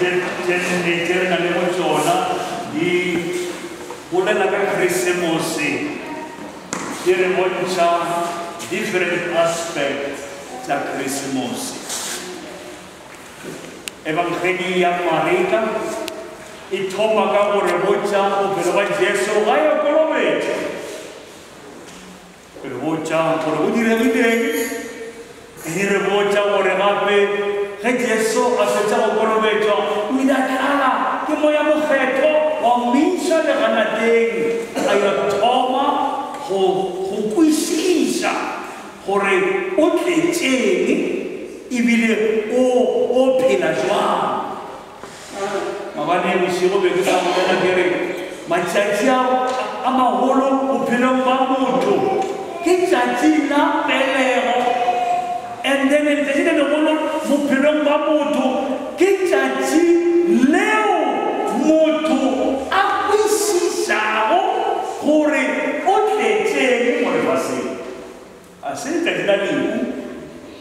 tše tše nne tše re na lego tšona di bolela ka Krisemose, di re bontšha different aspect tša Krisemose. Ebangedi ya Mareka e thoma ka go re botša bophelo bja Jesu ga ya kolobetšwa. E re botša gore go diregileng, e re botša gore gape ge Jesu a fetša go kolobetšwa o ile a tlala ke Moya Mokgethwa wa mo iša leganateng a yo thoma go go kwešiša gore o tletšeng ebile o o phela jwang. Maabane bošego be ke sa bolela ke re matšatši a a magolo bophelong ba motho ke tšatši la pelego and then letšatši le legolo bophelong ba motho ke tšatši leo motho a kwešišago gore o tletšeng mo lefaseng. Ga se letšatši la lehu,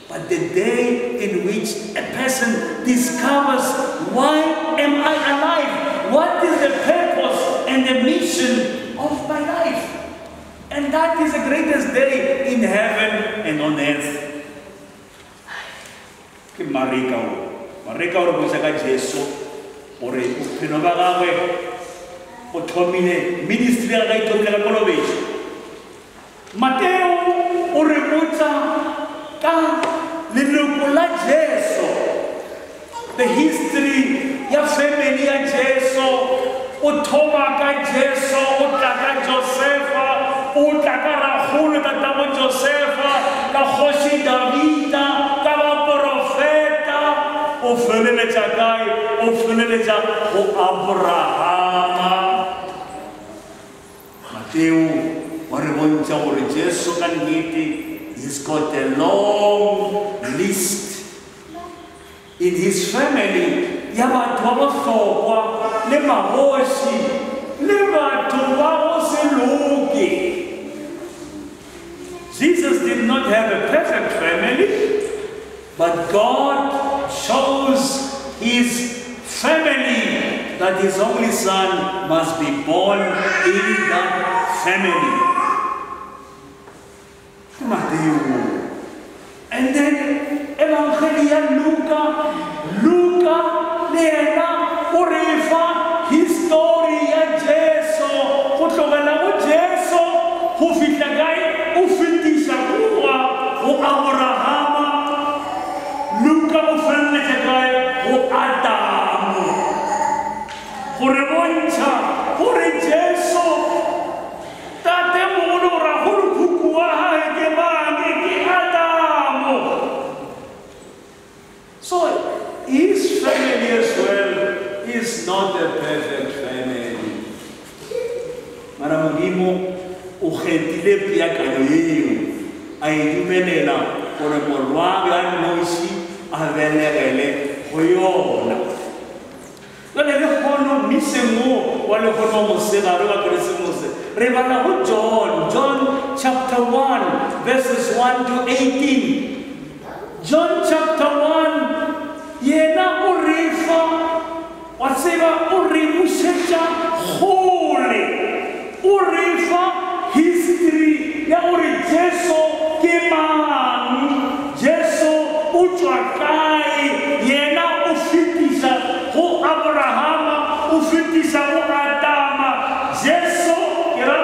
but the day in which a person discovers why am I alive, what is the purpose and the mission of my life. And that is the greatest day in heaven and on earth. Ke Mareka o. Mareka o re botša ka Jesu gore bophelo ba gagwe bo thomile, ministry ya gagwe e thomile ka kolobetšo. Mateo o re botša ka leloko la Jesu, the history ya family ya Jesu. O thoma ka Jesu, o tla ka Josefa, o tla ka rakgolo tatago Josefa, ka kgoši Davida, ka baporofeta, o feleletša kae? O feleletša go Aborahama. Mateo wa re bontšha gore Jesu ka nnete he's got a long list in his family ya batho ba bohlokwa le magoši le batho ba go se loke. Jesus did not have a perfect family, but God chose his family that his only son must be born in that family. Ke Mateo. And then Evangeli ya Luka, Luka le yena o re fa histori ya Jesu, go tlogela go Jesu go fihla kae, o fetiša kua go Aborahama. Luka o feleletša kae? Go Adamo. Go re bontšha gore Jesu Tate mogolo rakgolokhukhu wa gage ke mang? Ke Adamo. So his family as well is not a perfect family. Mara Modimo o kgethile peakanyo yeo, a e dumelela gore morwagwe a nnoši a belegele go yona. Bjale lehono, mmiseng wo wa lehono wa mosegare wa Keresemose, re bala go John, John chapter 1, verses 1 to 18. John chapter 1, yena o re fa, wa tseba, o re bušetša kgole, o re fa history ya gore Jesu ke mang, Jesu o tšwa kae, yena o fetiša go Aborahama, o fetiša go Adama. Jesu, ke ra,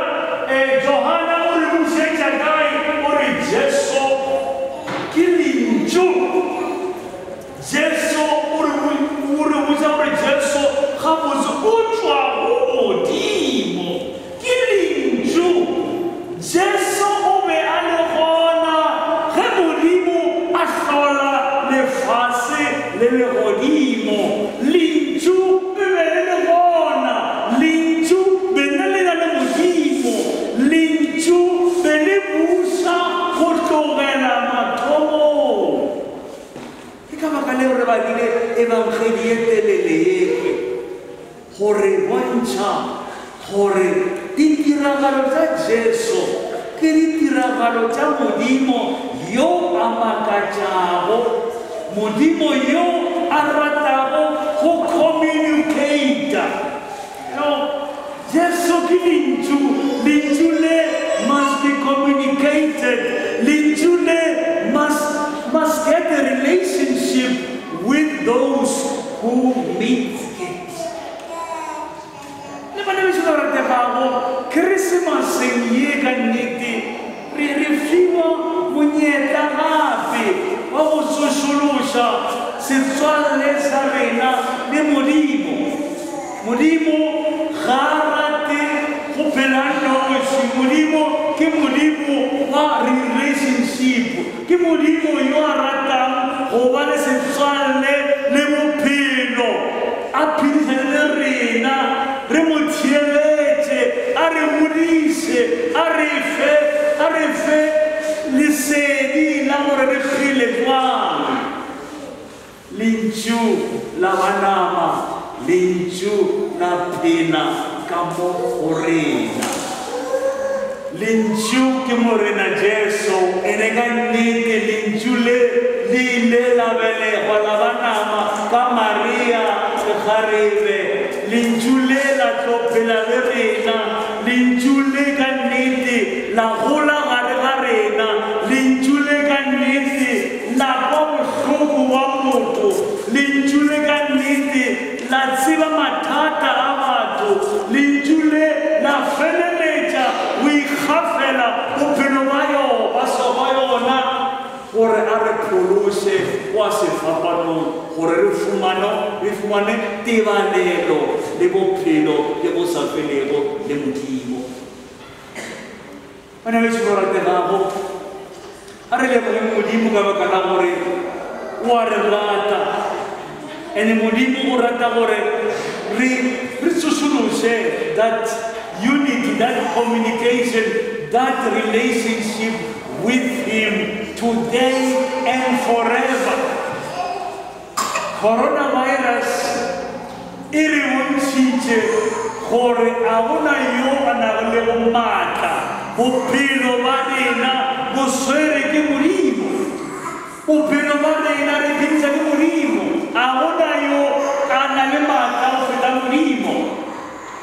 eh, Johana o re bušetša kae? O re Jesu ke Lentšu. Jesu o re, o re botša gore Jesu gabotse o tšwa go Modimo. Ke Lentšu. Jesu o be a le gona ge Modimo a hlola lefase le legodimo. Lentšu le be le le gona. Lentšu be le le na le Modimo. Lentšu be le buša go tlogela mathomong. Ke ka baka leo re badile Ebangedi ye telele ye go re bontšha gore ditiragalo tša Jesu ke ditiragalo tša Modimo yo a makatšago, Modimo yo a ratago go communicate. No, Jesu ke lentšu, lentšu le must be communicated, lentšu le must get a relationship with those who meet it. Le bana bešo ba rategago, Keresemaseng ye ka nnete re fiwa monyetla gape wa go tsošološa setswalle sa rena le Modimo. Modimo ga a rate go phela noši. Modimo ke Modimo wa relationship, ke Modimo yo a ratang go ba le setswalle le bophelo, a phedišane le rena, re mo theeletše, a re godiše, a re fe lesedi la gore re phele jwang. Lentšu la banama, lentšu la phela ka mo go rena. Lentšu ke Morena Jesu, ene ka nnete lentšu le le ile la belegwa la banama ka Maria lekgarebe. Lentšu le la tlo phela le rena, lentšu le ka nnete la gola gare ga rena, lentšu le ka nnete la kwa bohloko wa motho, lentšu le ka nnete la tseba mathata a batho, lentšu le la feleletša go ikgafela bophelo ba yona gore a re phološe kwa sefapanong, gore re fumane tebalelo le bophelo le bo sa felego le Modimo. Bana bešo ba rategago, a re lebogeng Modimo ka baka la gore o a re rata, ene Modimo o rata gore re tsošološe that unity, that communication, that relationship with him today and forever. Coronavirus e re bontšhitše gore a gona yo a nago le go maatla. Bophelo ba rena bo swere ke Modimo, bophelo ba rena re phedisa ke Modimo. A gona yo a na le maatla go feta Modimo.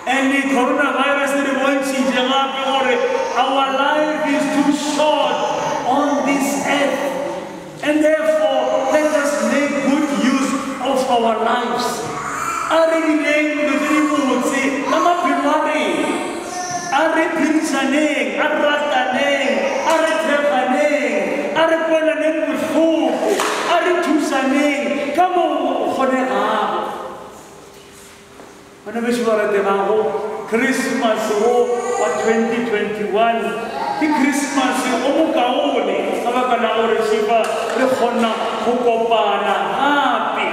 And the coronavirus e re bontšhitše gape gore our life is too short on this earth, and therefore let us make good use of our lives. A re direng dilo tse di botse ka maphelo a rena, a re phedišaneng, a re rataneng, a re thekganeng, a re kwelaneng bohloko, a re thusaneng ka mo go kgonegago. Bana bešo ba rategago, Christmas wo wa 2021 ke Christmas o mokaone ka baka la gore šifa re kgona go kopana gape.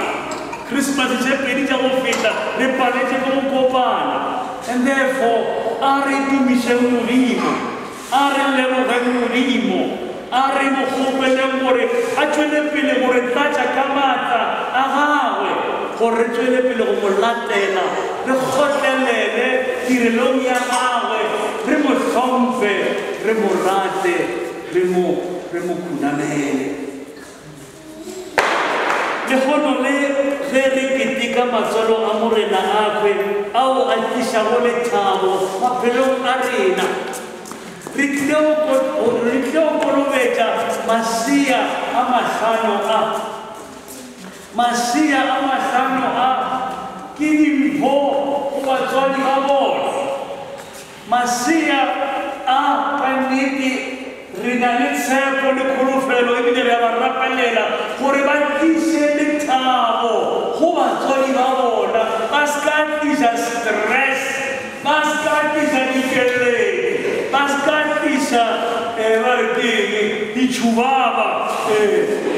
Christmas tše pedi tša go feta re paletše ke go kopana, and therefore a re tumišeng Modimo, a re lebogeng Modimo, a re mo kgopeleng gore a tšwele pele gore tlatša ka maatla a gagwe, gore re tšwele pele go mo latela, re kgotlelele tirelong ya gagwe, re mo hlomphe, re mo rate, re mo khunamele. Lehono le ge re keteka matswalo a Morena akwe ao a tlišago lethabo maphelong a rena, re tlile go kolobetša masea a mahlano a. Masea a mahlano a ke dimpho go batswadi ba bona. Masea a ka nnete re na le tshepo le kholofelo, ebile re a ba rapelela gore ba tliše lethabo go batswadi ba bona, ba se ka tliša stress, ba se ka tliša dikeledi, ba se ka tliša ba re ke eng, ditšhubaba,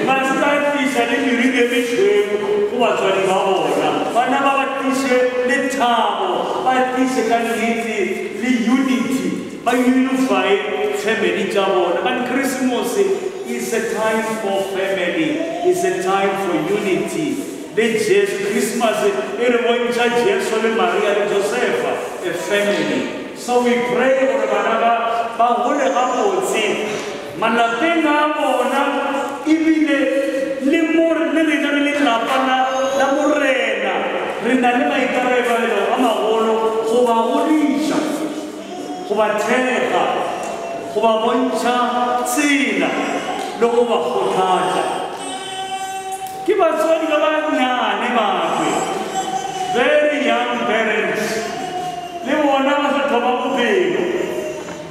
ba se ka tliša le meriri e mešweu go batswadi ba bona. Bana ba ba tliše lethabo, ba tliše ka nnete le unity, ba unify family tša bona. But Christmas is a time for family, is a time for unity. Le Jesu, Christmas e re bontšha Jesu le Maria le Josefa, a family. So we pray gore bana ba gole gabotse malapeng a bona, ebile le mo le rena re le lapa la re na le maikarabelo a magolo go ba godiša, go ba thekga, go ba bontšha tsela le go ba kgothatša. Ke batswadi ba bannyane bakwe, very young parents, le bona ba sa thoma bophelo.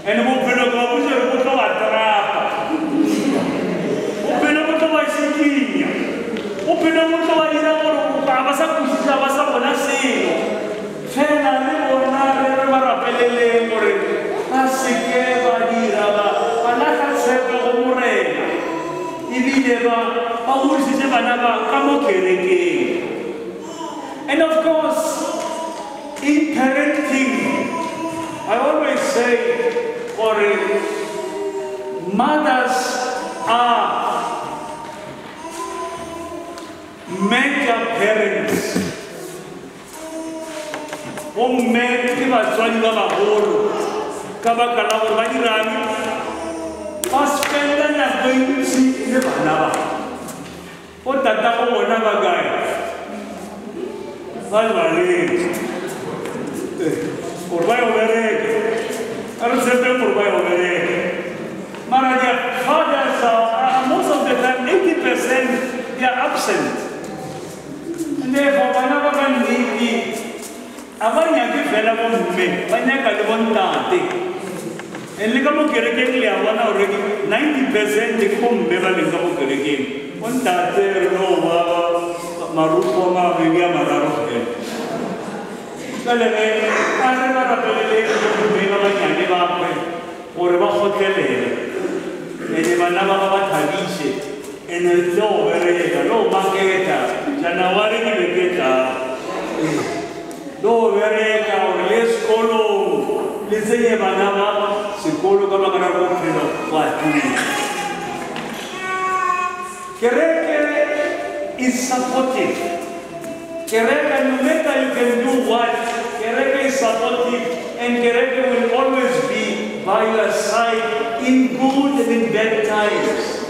And bophelo ke ba botša gore bo tlo ba trapa, bophelo bo tlo ba šikinya, bophelo bo tlo ba dira gore ga ba sa kwešiša, ba sa bona selo. Fela le bona re re ba rapeleleng gore ba seke ba dira ba ba lahla tshepo go Morena, ebile ba ba godišitše bana ba ka mo kerekeng. And of course, in parenting, I always say gore mothers are major parents. Bomme ke batswadi ba bagolo ka baka la gore ba dirang, ba spenda nako e ntši le bana ba. Bo tatago bona ba kae? Ba lebaleng gore ba yo bereka. A re tshepeng gore ba yo bereka. Mara their fathers are, most of the time, 80% they are absent. And therefore, bana ba ka nnete a ba nyake fela bomme, ba nyaka le bontate. And le ka mo kerekeng le a bona gore 90% ke bomme ba leng ka mo kerekeng. Bontate re no ba marukgo a mabedi a mararo fela. Jwale ge a re ba rapelele bomme ba banyane ba kwe gore ba kgotlelele, ene bana ba ba ba thabiše, ene le go bereka le go maketa. January ke be ke tla le go bereka gore le sekolong le tsenye bana ba sekolo ka baka la bophelo bo a tura. Kereke is supportive. Kereke, no matter you can do what, kereke is supportive, and kereke will always be by your side in good and in bad times.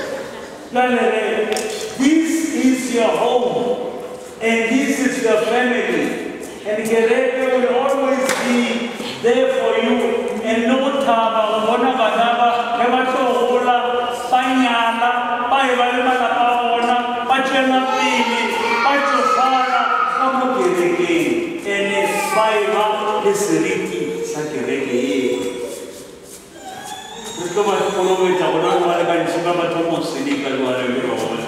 This is your home, and this is your family, and kereke will always be there for you. And no thaba go bona bana ba ge ba tlo gola, ba nyala, ba e ba le malapa a bona, ba tšwela pele, ba tšofala ka mo kerekeng, ene ba e ba le seriti sa kereke eo. Re tlo ba kolobetša gona jwale ka ntšhi ba ba thoma go seleka jwale le bona.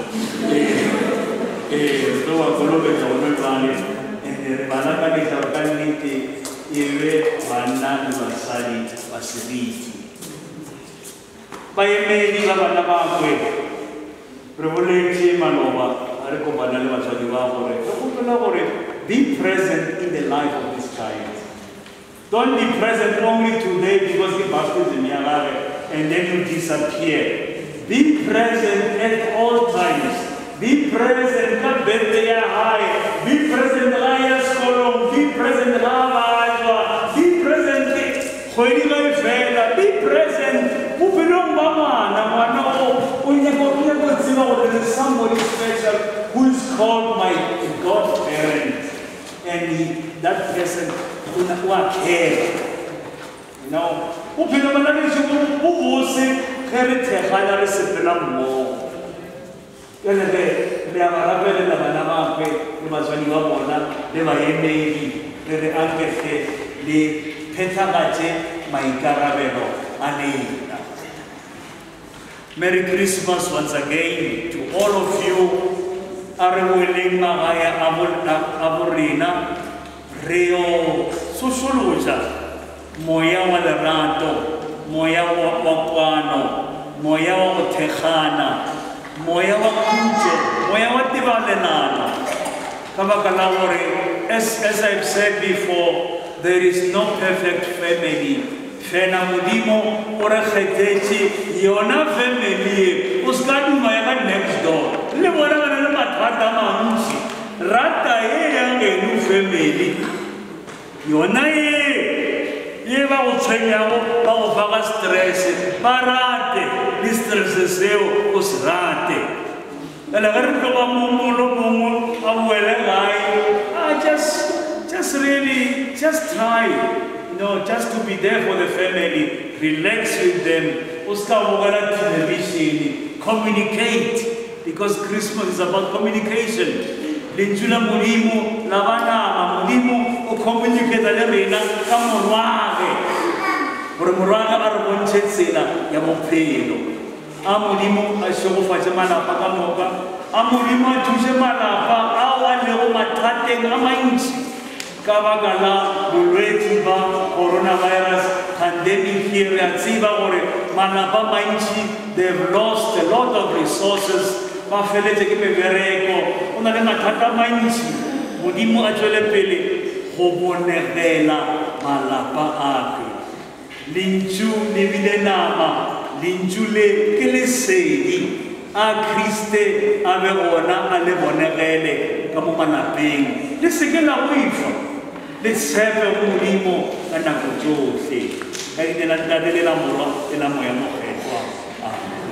Ee, re tlo ba kolobetša gona jwale, ene re ba lakaletša gore ka nnete e be banna le basadi ba seriti. Baemedi ba bana ba kwe, re boletše maloba a re kopana le batswadi ba gore re kgopela gore be present in the life of this child. Don't be present only today because the baptism ya gagwe and then you disappear. Be present at all times. Be present ka birthday ya hae. Be present ga ya sekolong. Be present ga ba tswa. Be present kgwedi ga e fela. Be present bophelong ba ngwana. Ngwana o nyaka go tseba gore there is somebody special who is called my godparent, and that person o a care. You know, bophelo ba lešo bo bose ge re thekgana re sepela mmogo. Jwale ge re a ba rapelela bana ba kwe le batswadi ba bona le baemedi, re re ankehle le phethagatše maikarabelo a lena. Merry Christmas once again to all of you. A re boeleng magae a borena, re yo tsošološa moya wa lerato, moya wa kwano, moya wa go thekgana, moya wa khutšo, moya wa tebalelano. Ka baka la gore, as I've said before, there is no perfect family. Fela Modimo o re kgethetše yona family e, o se ka duma ya ka next door. Le bona ba na le mathata a mantši. Rata e ya geno family, yona e ye ba go tshwenyago, ba go fa ka stress, ba rate le stress seo o se rate. Fela ge re tloga mo mongwe le mongwe a boele gae, a just Just really, just try, you know, just to be there for the family, relax with them, o ska bogela television, communicate, because Christmas is about communication. Lentšu la Modimo la ba nama, Modimo o communicate le rena ka morwage, gore morwage a re bontšhe tsela ya bophelo. A Modimo a šegofatše malapa ka moka, a Modimo a thuše malapa ao a lego mathateng a mantši ka baka la bolwetši ba coronavirus pandemic ye. Re a tseba gore malapa a mantši, they've lost a lot of resources, ba feletše ke mebereko, go na le mathata a mantši. Modimo a tšwele pele go bonegela malapa age. Lentšu le bile nama, Lentšu le ke lesedi. A Kriste a be gona a le bonegele ka mo malapeng. Le se ke la boifa, le tshepe go Modimo ka nako tšohle. Ka leina la Ntate le la Morwa le la Moya Mokgethwa. Amen.